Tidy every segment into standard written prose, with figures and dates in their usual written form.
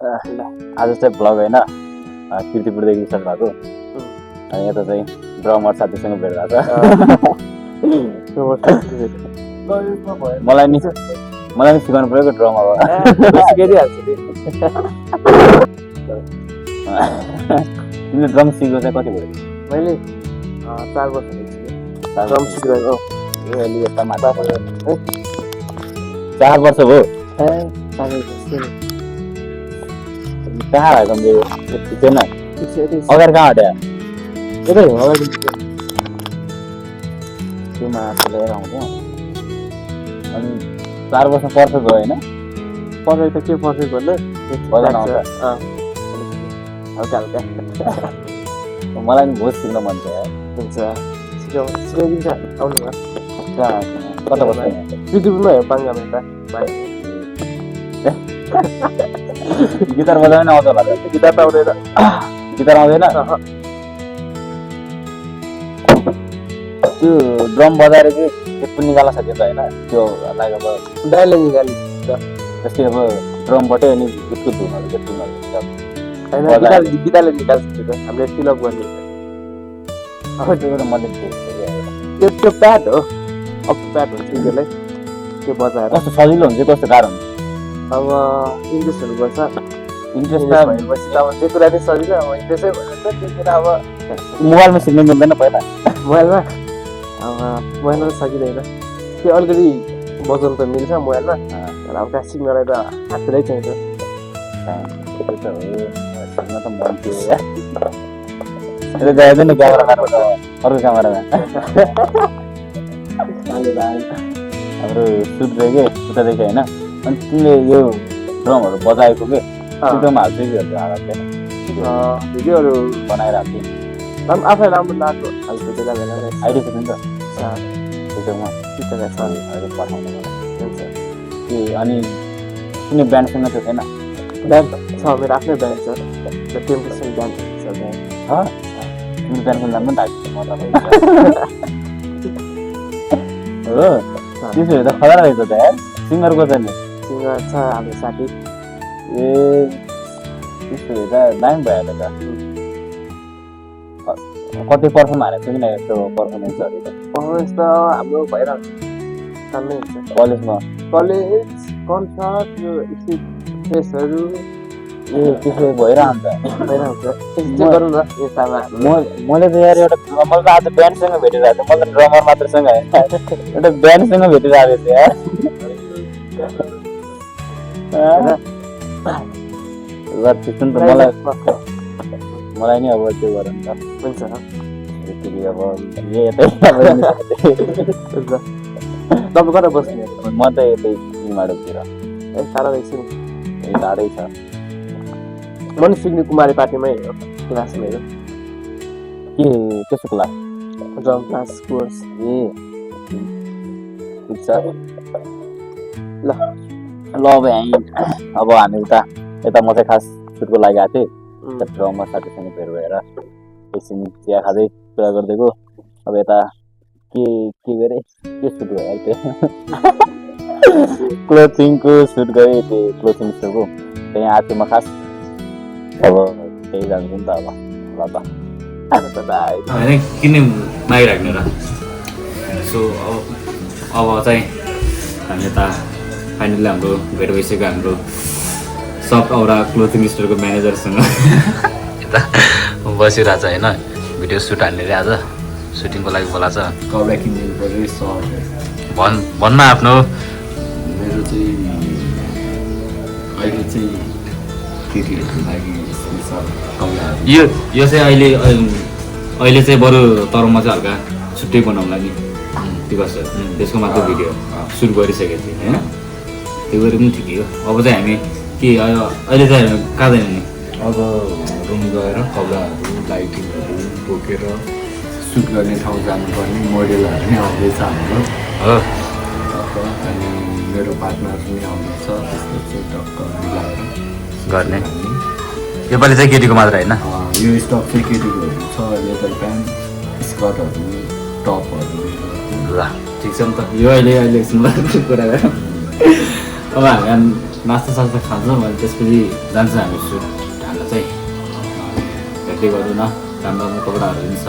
आज चाहिँ भ्लग होइन किर्तिपुरदेखि स्टार्ट भएको अनि यता चाहिँ ड्रमर साथीसँग भेट भएको छ मलाई नि सिकाउनु पऱ्यो ड्रम अब तिमीले ड्रम सिकेको चाहिँ कति भयो मैले 4 वर्ष ड्रम सिकिरहेको अलि यता माता 4 वर्ष भयो कहाँ भएको मेरो थिएन अगाडि कहाँ हट्यो यतै हो अगाडि त्यो माथि लिएर आउँथ्यो अनि 4 वर्ष पर्छ गयो होइन पढाइ त के पर्छ भन्दा बजाउन आउँछ हल्का हल्का मलाई नि भोज सिक्न मन थियो हुन्छ सिकाइदिन्छ आउनु भयो कता बस्छ युट्युबमा हो पाङ्गामा यता गिटार बजाउन आउँछ होला गिटार त आउँदैन गिटार आउँदैन त्यो ड्रम बजाएर चाहिँ त्यसको निकाल्न सकिन्छ होइन त्यो लाइक अब डाइले निकाल्नु जस्तै अब ड्रमबाटै अनि उसको धुनहरू चाहिँ धुनहरू होइन गिटारले निकाल्छ त्यो त हामीले फिलअप गर्ने अब त्यो मैले त्यो प्याड हो अप प्याड हुन्छ त्यसलाई त्यो बजाएर कस्तो सजिलो हुन्छ कस्तो गाह्रो हुन्छ अब इन्ट्रेस्टहरू गर्छ इन्ट्रेस्ट भएपछि त अब त्यो कुरा चाहिँ सजिलो अब इन्ट्रेस्टै भनेर त त्यो कुरा अब मोबाइलमा सिक्नु मिल्दैन पहिला मोबाइलमा अब मोबाइलमा त सकिँदैन त्यो अलिकति बजाउनु त मिल्छ मोबाइलमा तर अब कहाँ सिक्नलाई त हात पुरै चाहिन्छ सिक्न त मन थियो यता जाँदैन क्यामेराम्यान अर्को क्यामेराम्यान हाम्रो सुट रह्यो कि उतादेखि होइन अनि तिमीले यो ड्रमहरू बजाएको के भिडियोमा हाल्छ कि हाल्दैन भिडियोहरू बनाइरहेको थिएँ आफै राम्रो लाग्यो खालको बेला बेला आइडिया छ नि त भिडियोमा अहिले अहिले पठाउनु हुन्छ कि अनि कुनै ब्यान्डसँग त्यो छैन ब्यान्ड छ मेरो आफ्नै ब्यान्ड छ द टेम्पटेसन ब्यान्ड छ ब्यान्ड तिम्रो ब्यान्डको नाम पनि राखेको म हो त्यसो भए त खतरा रहेछ त यार सिङ्गरको छ नि सिङ्गर छ हाम्रो साथी ए त्यसो भए त दामी भइहाल्यो त कति पर्फर्म हालेको छ किन यस्तो पर्फर्मेन्सहरू त पर्फर्मेन्स त हाम्रो भइरहेको सानमै हुन्छ कलेजमा कलेज कन्सर्ट यो फेसहरू ए त्यसो भइरहन्छ गरौँ न यतामा मैले त यार एउटा मैले त आज ब्यान्डसँग भेटिरहेको थिएँ मैले त ड्रमर मात्रसँग होइन एउटा ब्यान्डसँग भेटिरहेको थिएँ यार त्यस्तो नि त मलाई नि अब त्यो गर नि त हुन्छ अब तपाईँ कता बस्ने म त यतै सिलमाडोतिर ए टाढा रहेछ नि ए टाढै छ म नि सिग्ने कुमारी पार्टीमै हो क्लास मेरो के त्यसो क्लास ड्रम क्लास कोर्स ए ठिक छ ल अब अब हामी उता यता म चाहिँ खास सुटको लागि आएको थिएँ ड्रममा साथीसँग भेट भएर एकछिन चिया खाँदै कुरा गरिदिएको अब यता के गरेँ के सुट भयो त्यो क्लोथिङको सुट गरेँ त्यो क्लोथिङ स्टोरको त्यहाँ आएको थिएँ म खास अब त्यही जान्छु नि त अब ल त होइन किन मागिराख्नु र सो अब चाहिँ हामी यता फाइनली हाम्रो भेट भइसक्यो हाम्रो सब औरा क्लोथिङ स्टोरको म्यानेजरसँग यता बसिरहेको छ होइन भिडियो सुट हान्ने आज सुटिङको लागि बोलाएको छ कपडा किनिदिनु पऱ्यो सर्ट भन्न आफ्नो मेरो चाहिँ अहिले चाहिँ केटीहरूको लागि कपडाहरू यो चाहिँ अहिले चाहिँ बरु तरुमा चाहिँ हल्का छुट्टै बनाउँला नि बिकज त्यसको मात्र भिडियो सुट गरिसकेको थिएँ होइन त्यो गरेर पनि ठिकै हो अब चाहिँ हामी के अहिले चाहिँ कहाँ जाने नि अब रुम गएर कपडाहरू लाइटिङहरू बोकेर सुट गर्ने ठाउँ जानुपर्ने मोडेलहरू नै आउँदैछ हाम्रो हो अनि मेरो पार्टनर पनि आउँदैछ त्यस्तो चाहिँ टक्क मिलाएर गर्ने योपालि चाहिँ केटीको मात्र होइन यो स्टक चाहिँ केटीकोहरू छ लेदर प्यान्ट स्कर्टहरू टपहरू ल ठिक छ नि त यो अहिले एकछिन कुरा गरौँ अब हामी नास्ता सास्ता खान्छ भने त्यसपछि जान्छ हामी सुट हाल्न चाहिँ भेट्दै गरौँ न राम्रो राम्रो कपडाहरू पनि छ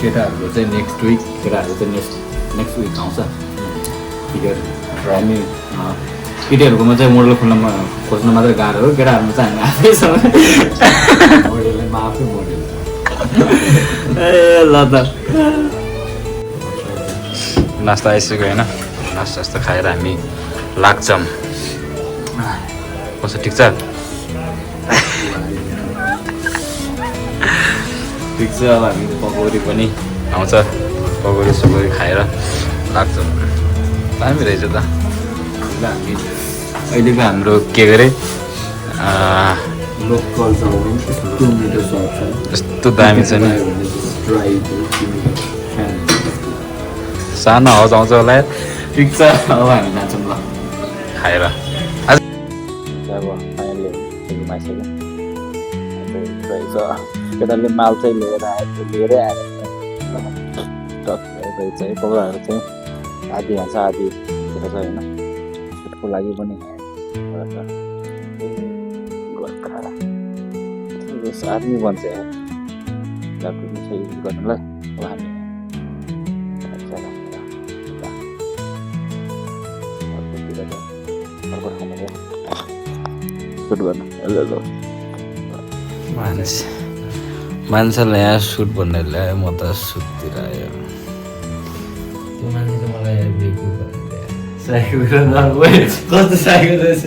केटाहरूको चाहिँ नेक्स्ट विक केटाहरू चाहिँ नेक्स्ट विक आउँछ टिकट हामी केटीहरूकोमा चाहिँ मोडल खोज्न मात्रै गाह्रो हो केटाहरूमा चाहिँ हामी आफै छ मोडेललाई म आफै मोडेल ए ल त नास्ता आइसक्यो होइन नास्ता जस्तो खाएर हामी लाग्छौँ कस्तो ठिक छ ठिक छ अब हामी पकौडी पनि आउँछ पकौडी सकौडी खाएर लाग्छौँ दामी रहेछ त हामी अहिलेको हाम्रो के गरे लोकल छ भने 2 मिटर सर्ट छ यस्तो दामी छ नि ड्राई सानो हाउस आउँछ होला ठिक छ अब हामी जान्छौँ ल खाएर अब फाइनली घुमाइसक्यो रहेछ केटाले माल चाहिँ लिएरै आएर रहेछ है कपडाहरू चाहिँ आधी हान्छ आधी रहेछ होइन सुटको लागि पनि आर्मी बन्छ गर्नुलाई अब हामी सुट गर्नु मान्छेलाई यहाँ सुट भन्ने ल्यायो म त सुटतिर आयो त्यो मान्छे त मलाई कस्तो साइकल रहेछ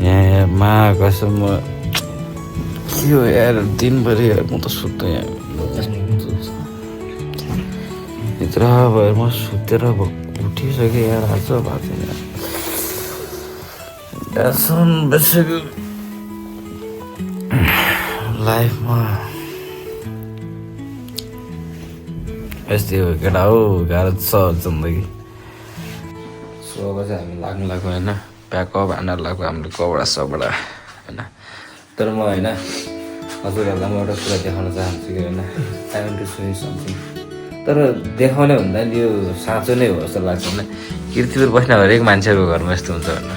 यहाँ मा कसम के हो यार दिनभरि म त सुत्दै यहाँ भित्र भएर म सुतेर उठिसकेँ यार आज भएको छैन बसेको लाइफमा यस्तै हो केटा हो गाह्रो छ जिन्दगी सो अब चाहिँ हामी लाग्नु लाग्यो होइन प्याकअप हानेर लाग्यो हाम्रो कपडा सपडा होइन तर म होइन हजुरहरूलाई म एउटा कुरा देखाउन चाहन्छु कि होइन I want to show you something तर देखाउने भन्दा नि यो साँचो नै हो जस्तो लाग्छ होइन किर्तिपुर बस्ने हरेक मान्छेहरूको घरमा यस्तो हुन्छ होइन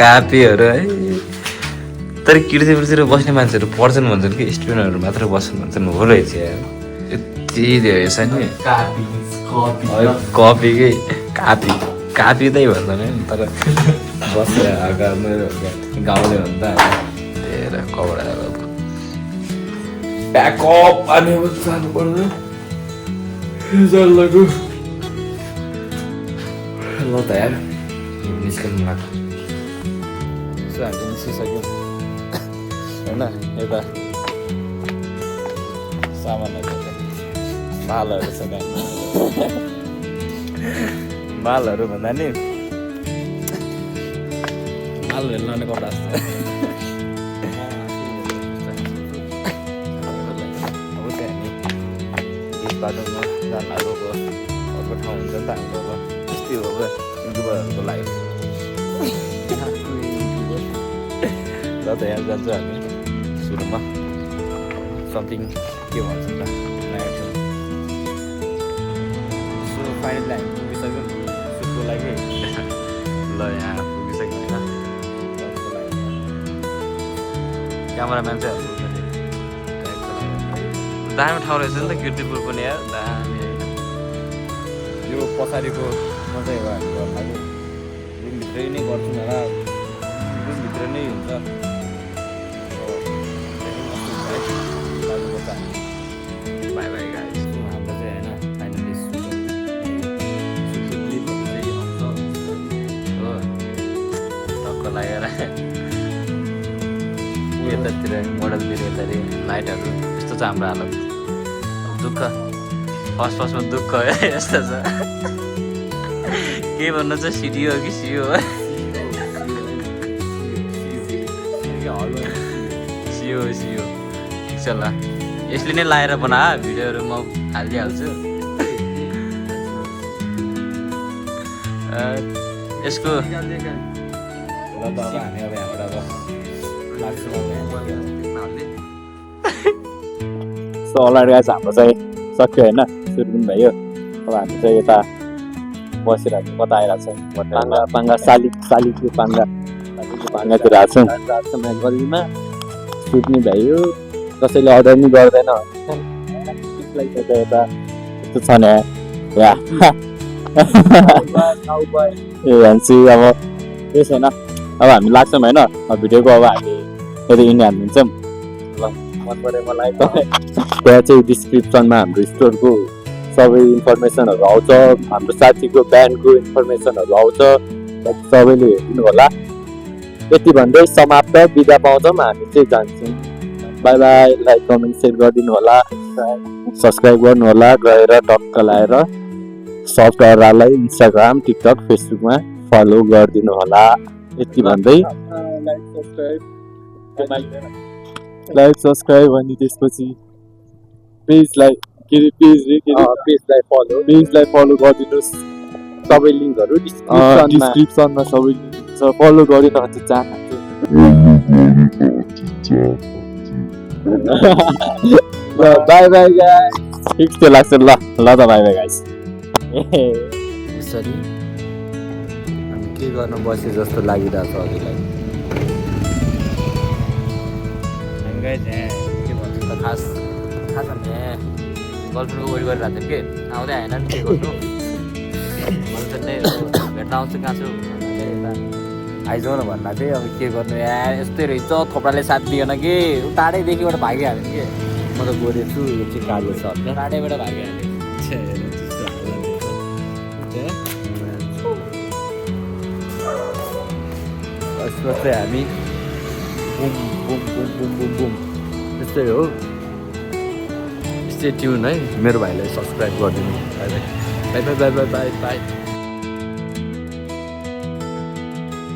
कापीहरू है तर किर्तिपुरतिर बस्ने मान्छेहरू पढ्छन् भन्छन् कि स्टुडेन्टहरू मात्र बस्छन् भन्छन् हो रहेछ यति रहेछ नि कपीकै कापी नै भन्दैन तर बसेर गाउँले भन्दा धेरै कपडा प्याकअप अनि जानु पर्दैन ल त यार निस्कनु लाग्यो सो हामीले निस्किसक्यौँ होइन यता सामानहरू मालहरू छ मालहरू भन्दा नि मालहरू लाने कपडा जस्तो अब चाहिँ हामी बिच बाटोमा जान लागेको अर्को ठाउँ हुन्छ नि त हाम्रो अब त्यस्तै हो अब युट्युबरहरूको लागि ल त यहाँ जान्छौँ हामी सुरुमा समथिङ के भन्छ त नयाँ ठाउँ सो फाइनली हामी पुगिसक्यौँ सुटको लागि ल यहाँ पुगिसक्यौँ होइन क्यामराम्यान चाहिँ दामी ठाउँ रहेछ नि त किर्तिपुर पनि यार दामी होइन यो पछाडिको मजा हो हामी घर लाग्यो रुमभित्रै नै गर्छौँ होला रुमभित्र नै हुन्छ बाई बाई गाइस हाम्रो चाहिँ होइन फाइनली हो टक्क लागेर यतातिर मोडलतिर यतातिर लाइटहरू यस्तो छ हाम्रो हालत दुःख फर्स्टमा दुःख हो यस्तो छ के भन्नु चाहिँ सिडियो हो कि सियो हो सियो सियो ठिक छ ल यसले नै लाएर बना भिडियोहरू म हालिदिइहाल्छु यसको ल त अब हामी अब यहाँबाट अब सो अलरेडी गाइस हाम्रो चाहिँ सक्यो होइन सुरु पनि भयो अब हामी चाहिँ यता बसिरहेको छु कता आइरहेको छ पाङ्गा सालिकको पाङ्गातिर आएको छु यहाँ गल्लीमा सुत्ने भ्यायो कसैले अर्डर नि गर्दैन यता यस्तो छ नि या ए हान्छु अब केही छैन अब हामी लाग्छौँ होइन भिडियोको अब हामी यदि इन्डिया हालिदिन्छौँ मन पऱ्यो मलाई त्यहाँ चाहिँ डिस्क्रिप्सनमा हाम्रो स्टोरको सबै इन्फर्मेसनहरू आउँछ हाम्रो साथीको ब्यान्डको इन्फर्मेसनहरू आउँछ सबैले हेरिदिनु होला यति भन्दै समाप्त बिदा पाउँछौँ हामी चाहिँ जान्छौँ by by like comment share गरिदिनु होला सब्सक्राइब गर्नु होला गएर टक्क लाएर सबलाई इन्स्टाग्राम टिकटक फेसबुकमा फलो गरिदिनु होला यति भन्दै लाइक सब्सक्राइब अनि त्यसपछि पेजलाई फलो गरिदिनुहोस् सबै लिङ्कहरू डिस्क्रिप्सनमा सबै लिङ्क छ फलो गरिन चाहन्छु बाई बाई गाइस फिक्स त्यो लाग्छ ल त बाई बाई गाइस यसरी हामी के गर्न बसे जस्तो लागिरहेको छ अघिलाई हामी गाइस यहाँ के भन्छ त खास हामी यहाँ गर्लफ्रेन्डको वेट गरिरहेको थियौँ कि आउँदै आएन नि के गर्नु भन्छ नै भेट्न आउँछु कहाँ छु आइजाउँ न भन्दा चाहिँ अब के गर्नु यहाँ यस्तै रहेछ थोप्राले साथ दिएन कि टाढैदेखिबाट भागिहाल्यो कि म त गोरे छु यो चाहिँ कालो छ टाढैबाट भागिहाल्यो यसमा चाहिँ हामी boom boom boom boom boom boom त्यस्तै हो स्टे ट्युन है मेरो भाइलाई सब्सक्राइब गरिदिनु by by by by by by